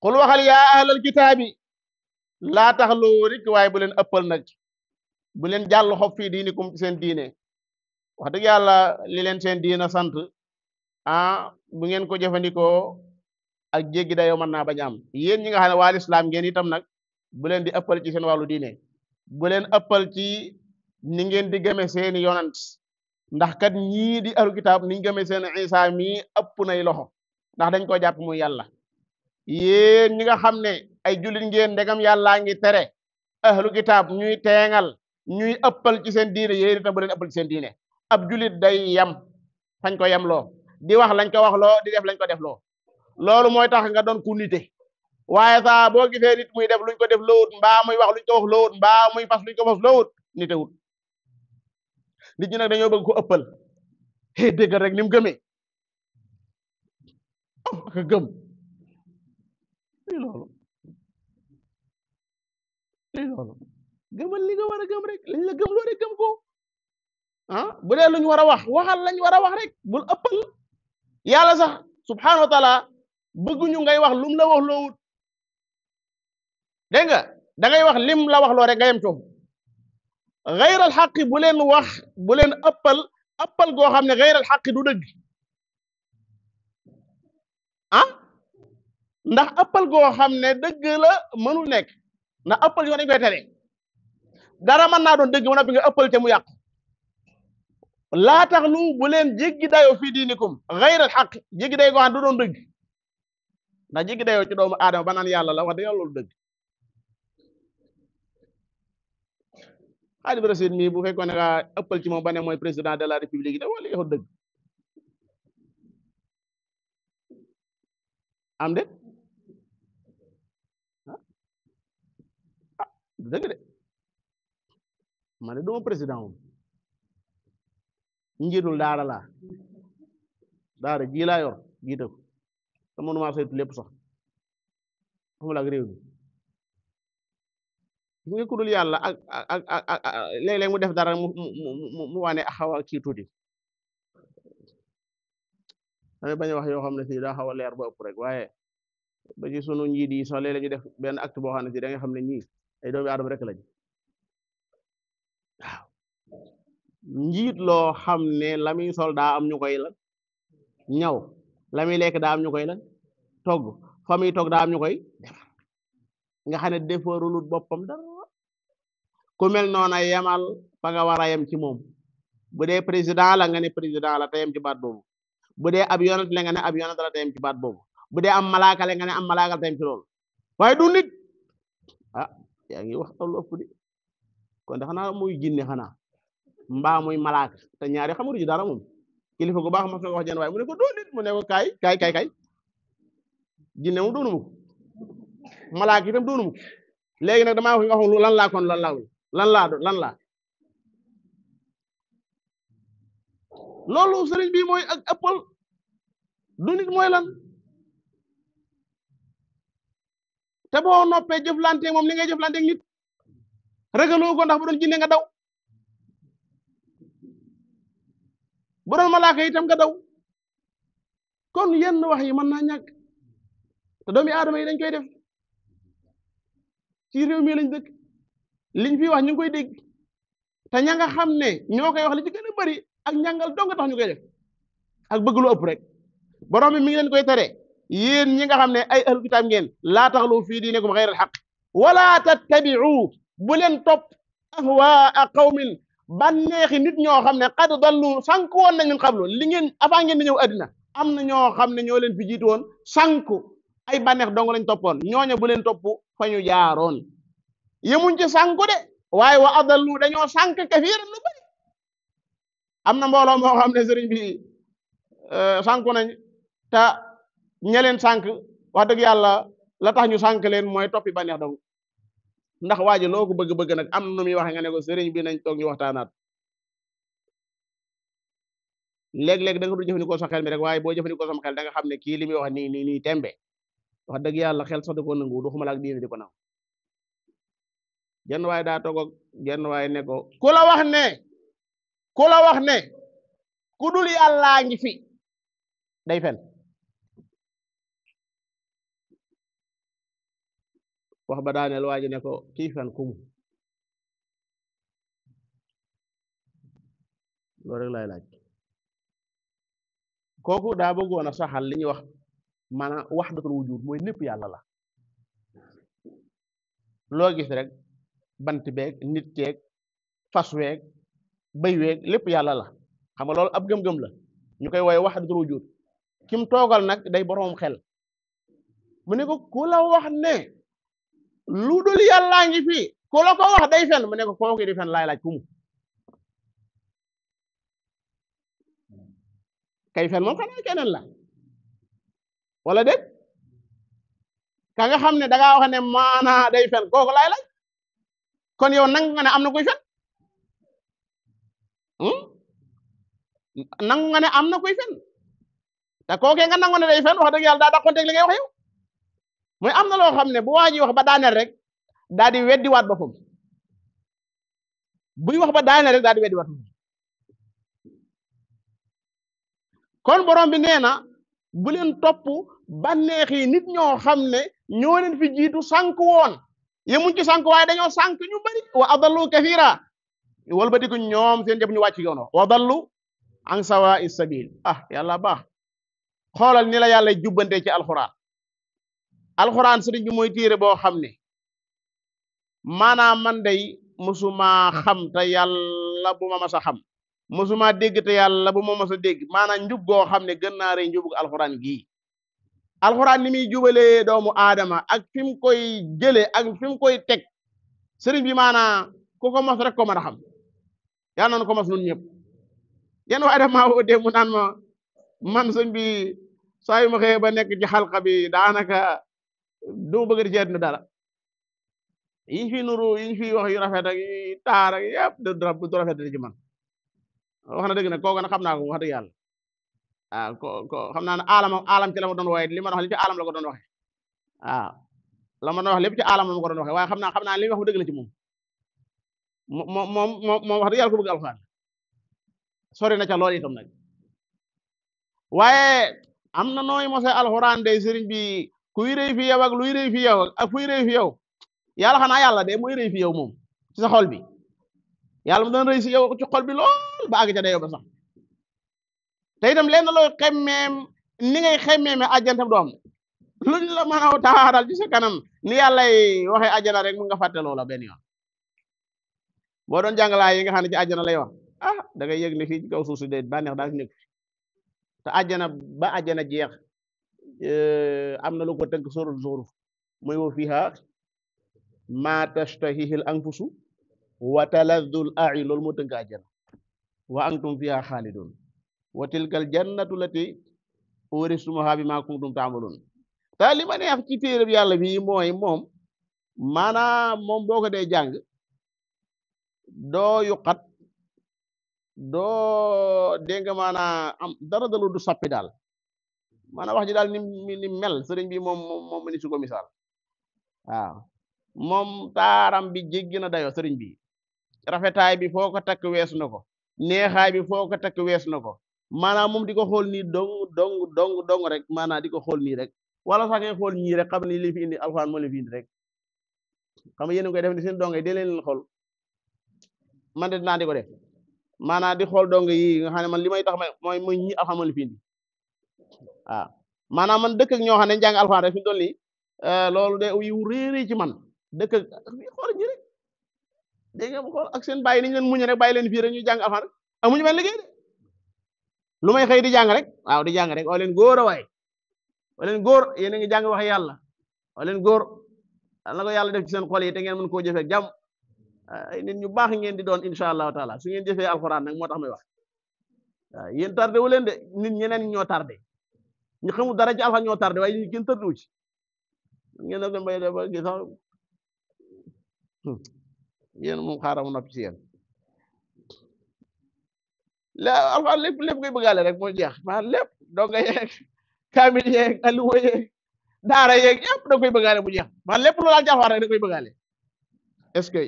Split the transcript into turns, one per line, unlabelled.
qul waxal yaa ahlal kitaabi laa taxlu rik waaye bu leen ëppal nag bu leen jàll xob fii diinikum ci seen diine wax dëgg yàlla li leen seen diina sant bu ngeen ko jëfandikoo ak jéggi dayoo mën naa bañ am yéen ñi nga xam ne waa lislaam ngeen itam nag bu leen di ëppal ci seen wàllu diine bu leen ëppal ci ni ngeen di gëme seeni yonant ndax kat ñii di ahlu kitaab niñ gëme seen Isa mi ëpp nay loxo ndax dañ ko jàpp muy yàlla yéen ñi nga xam ne ay jullit ngeen ndegam yàllaa ngi tere ahlu kitaab ñuy teengal ñuy ëppal ci seen diine yéen itam bu leen ëppal ci seen diine ab jullit day yam fañ ko yam loo di wax lañ ko wax loo di def lañ ko def loo loolu mooy tax nga doon ku nite waaye saa boo gisee nit muy def luñ ko def lowut mbaa muy wax luñ ko wax lowut mbaa muy fas luñ ko fas lowut nite wut nit ñi nag dañoo bëgg ko ëppal dégg rek ni mu gëmee ak gëm loolu gëmal li nga war a gëm rek lañ la gëm loo rek gëm ko bu dee luñ war a wax waxal lañ war a wax rek bul ëppal yàlla sax subhanahu wa taala bëgguñu ngay wax lum la wax loowut dégg nga da ngay wax lim la wax loo rek nga yem coofu xayral xaqi bu leen wax bu leen ëppal goo xam ne xayral xaqi du dëgg ndax ëppal goo xam ne dëgg la mënul nekk ndax ëppal yoo dañ koy tere dara mën naa doon dëgg ma noppi nga ëppal te mu yàqu laa tax lu bu leen jéggi dayoo fii diinikum xayral xaq jéggi dayoo goo xam ne du doon dëgg ndax jéggi dayoo ci doomu aadama ba naan yàlla la wax dëgg yàlla loolu dëgg Xaalid Rasiid mii bu fekkoon ne nga ëppal ci moom ba ne mooy président de la république yi da wala yow dëgg am de dëgg de ma ne duma président moom njiitul daara laa daara ji laa yor jiite ko te mënuma saytu lépp sax xamul ak réew mi nga kudul yàlla ak léeg-léeg mu def dara mu wane xaw a kii tuuti damay bañ a wax yoo xam ne si daa xaw a leer ba ëpp rek waaye ba ci sunu njiit yi sax léeg-léeg ñu def benn acte boo xam ne si da nga xam ne ñii ay doomi aadama rek lañ waaw njiit loo xam ne la muy sol daa am ñu koy lan ñaw la muy lekk daa am ñu koy lan togg fa muy togg daa am ñu koy defar nga xam ne defarulut boppam dara ku mel noona yemal fa nga war a yem ci moom bu dee président la nga ne président la te yem ci baat boobu bu dee ab yonent la nga ne ab yonent la te yem ci baat boobu bu dee am malaaka la nga ne am malaaka la te yem ci loolu waaye du nit yaa ngi wax lu ëpp di kon de xanaa muy jinne xanaa mbaa muy malaaka te ñaari xamul ci dara moom kilifa gu baax ma ko wax jenn waaye mu ne ko doo nit mu ne ko kaay jinne moom doonu mukk malaaka itam doonu mukk léegi nag damaa wax lan laa kon lan laa loolu sëriñ bi mooy ak ëppal du nit mooy lan te boo noppee jëflante moom li ngay jëflante nit ragaloo ko ndax bu doon jinne nga daw bu doon malaaka itam nga daw kon yenn wax yi mën naa ñàkk te doomi aadama yi dañ koy def ci réew mi lañ dëkk liñ fi wax ñu ngi koy dégg te ña nga xam ne ñoo koy wax li ci gën a bari ak njàngal dong tax ñu koy def ak bëgg lu ëpp rek borom mi ngi leen koy tere yéen ñi nga xam ne ay ahlu kitaab ngeen laa taxlu fii diinikum xayral xaq wala tattabi'u bu leen topp ahwaa qawmin bànneexi nit ñoo xam ne qad dallu sànku woon nañ min qablu li ngeen avant ngeen di ñëw àddina am na ñoo xam ne ñoo leen fi jiitu woon sànku ay bànneex dong lañ toppoon ñooña bu leen topp fa ñu jaaroon yemuñ ci sànku de waaye wa adallu dañoo sànk kafiiran lu bari am na mbooloo moo xam ne sëriñ bi sànku nañ te ña leen sànk wax dëgg yàlla la tax ñu sànk leen mooy toppi bànneex dong ndax waa ji loo ko bëgg-bëgg nag am nu muy waxe nga ne ko sëriñ bi nañ toog ñu waxtaanaat léeg-léeg da nga du jëfandikoo sa xel mi rek waaye boo jëfandikoo sama xel da nga xam ne kii li muy wax nii tembe wax dëgg yàlla xel sax da ko nangu du xuma la ak diine di ko nangu jenn waaye daa toog ak jenn waaye ne ko ku la wax ne ku dul yàllaa ngi fi day fen wax ba daaneel waa ji ne ko kii fen kumu loolu rek lay laaj kooku daa bëggoon a saxal li ñuy wax maanaam wahdatul wujud mooy lépp yàlla la loo gis rek bant beeg nit keeg fas weeg bëy weeg lépp yàlla la xam nga loolu ab gëm-gëm la ñu koy wooye wahdatul wujud kim toogal nag day boroom xel mu ne ko ku la wax ne lu dul yàllaa ngi fii ku la ko wax day fen mu ne ko kooku di fen laay laaj ku mu kay fen moom xanaa keneen la wala déet ka nga xam ne da ngaa wax ne maanaa day fen kooku laay laaj kon yow nangu nga ne am na kuy fen nangu nga ne am na kuy fen te kookee nga nangu ne day fen wax dëgg yàlla daa dàqonteeg li ngay wax yow mooy am na loo xam ne bu waa ji wax ba daaneel rek daa di weddiwaat boppam buy wax ba daaneel rek daa di weddiwaat boppam kon borom bi nee na bu leen topp bànneexi nit ñoo xam ne ñoo leen fi jiitu sànk woon yemuñ ci sànk waaye dañoo sànk ñu bari wa adallu kathira walbatiku ñoom seen jëf ñu wàcc yoon wa dallu an sawa'i sabil yàlla baax xoolal ni la yàlla jubbante ci alxuraan sëriñ bi mooy téere boo xam ne maanaam man day musuma xam te yàlla bu ma mas a xam musuma dégg te yàlla bu ma mas a dégg maanaam njub goo xam ne gën naa rëy njubug alxuraan gii alxuraan ni muy jubalee doomu aadama ak fi mu koy jële ak fi mu koy teg sëriñ bi maanaam ku ko mos rek ko mën a xam yaa noonu ko mos nun ñëpp yenn waaye def maa woo dee mu naan ma man sëñ bi saa yu ma xëyee ba nekk ci xalqa bi daanaka du bëgg di jeet na dara yiñ fi nuru yiñ fi wax yu rafet ak yi taar ak yëpp du rafet ci man wax na dëgg nag kooku nag xam naa ko wax dëgg yàlla ko xam naa ne alam ci la ma doon wooye li ma wax li ci alam la ko doon waxe la ma doon wax lépp ci alam la ma ko doon waxe waaye xam naa li wax bu dëgg la ci moom moom wax dëgg yàlla ko bëgg alxuraan sori na ca loolu itam nag waaye am na nooy mose alxuraan de sëriñ bi kuy rëy fi yow ak luy rëy fi yow ak fuy rëy fi yow yàlla xanaa yàlla de mooy rëy fi yow moom ci sa xol bi yàlla mu doon rëy si yow ci xol bi lool ba àgg ca dayoo ba sax te itam lenn looy xemmeem ni ngay xemmeeme àjjana tam doom luñ la mën a taaral ci sa kanam ni yàllay waxee àjjana rek mun nga fàtte loola benn yoon boo doon jàngalaa yi nga xam ne ci àjjana lay wax da ngay yëg ne fii ci kaw suuf si de bànneex daal nekk te àjjana ba àjjana jeex am na lu ko tënk sóoru zuxruf muy wa fiha ma tashtahihi al anfusu wa taladdul a'i loolu moo tënk àjjana wa antum fiha xaalidun wa tilkal jannatu lati uristumuha bima kuntum ta'malun te li ma neex ci téere bi yàlla bi mooy moom maanaam moom boo ko dee jàng doo yuqat doo dégg nga maanaam am dara dalu du sappi daal maanaam wax ji daal ni mel sëriñ bi moom ni su ko misaal waaw moom taaram bi jéggi na dayoo sëriñ bi rafetaay bi foo ko takk weesu na ko neexaay bi foo ko takk weesu na ko maanaam moom di ko xool nii dong rek maanaam di ko xool nii rek wala sax ngay xool ñii rek xam ne li fi indi alxuraan moo li fi indi rek xam nga yéen a koy def ni seen donge dee leen xool man de dinaa di ko def maanaam di xool donge yi nga xam ne man li may tax mooy ñi alxuraan moo li fi indi waaw maanaam man dëkk ak ñoo xam ne jàng alxuraan rek fi mu toll nii loolu de yu réeri ci man dëkk ak xool ñi rek dégg nga xool ak seen bàyyi ni ñu leen muñe rek bàyyi leen fii rek ñu jàng alxuraan rek amuñu benn liggéey de lu may xëy di jàng rek waaw di jàng rek oo leen góor a waay oo leen góor yéen a ngi jàng wax yàlla oo leen góor na ko yàlla def ci seen xol yi te ngeen mën koo jëfee ak jàmm ay nit ñu baax ngeen di doon incha allahu taala su ngeen jëfee alxuraan nag moo tax may wax waaw yéen tardé wu leen de nit ñeneen ñoo tardé ñu xamul dara ci alxuraan ñoo tardé waaye ñu gën tardé wu ci ngeen def mbay de ba gi sax yéen moom xaaral mu noppi ci yéen alxuraan lépp koy bëggaale rek moo jeex maa lépp doo nga yeeg kaamil yeeg alluwa yeeg daara yeeg yëpp da koy bëggaale bu jeex maa lépp lu laal ci alxuraan rek da koy bëggaale est-ce que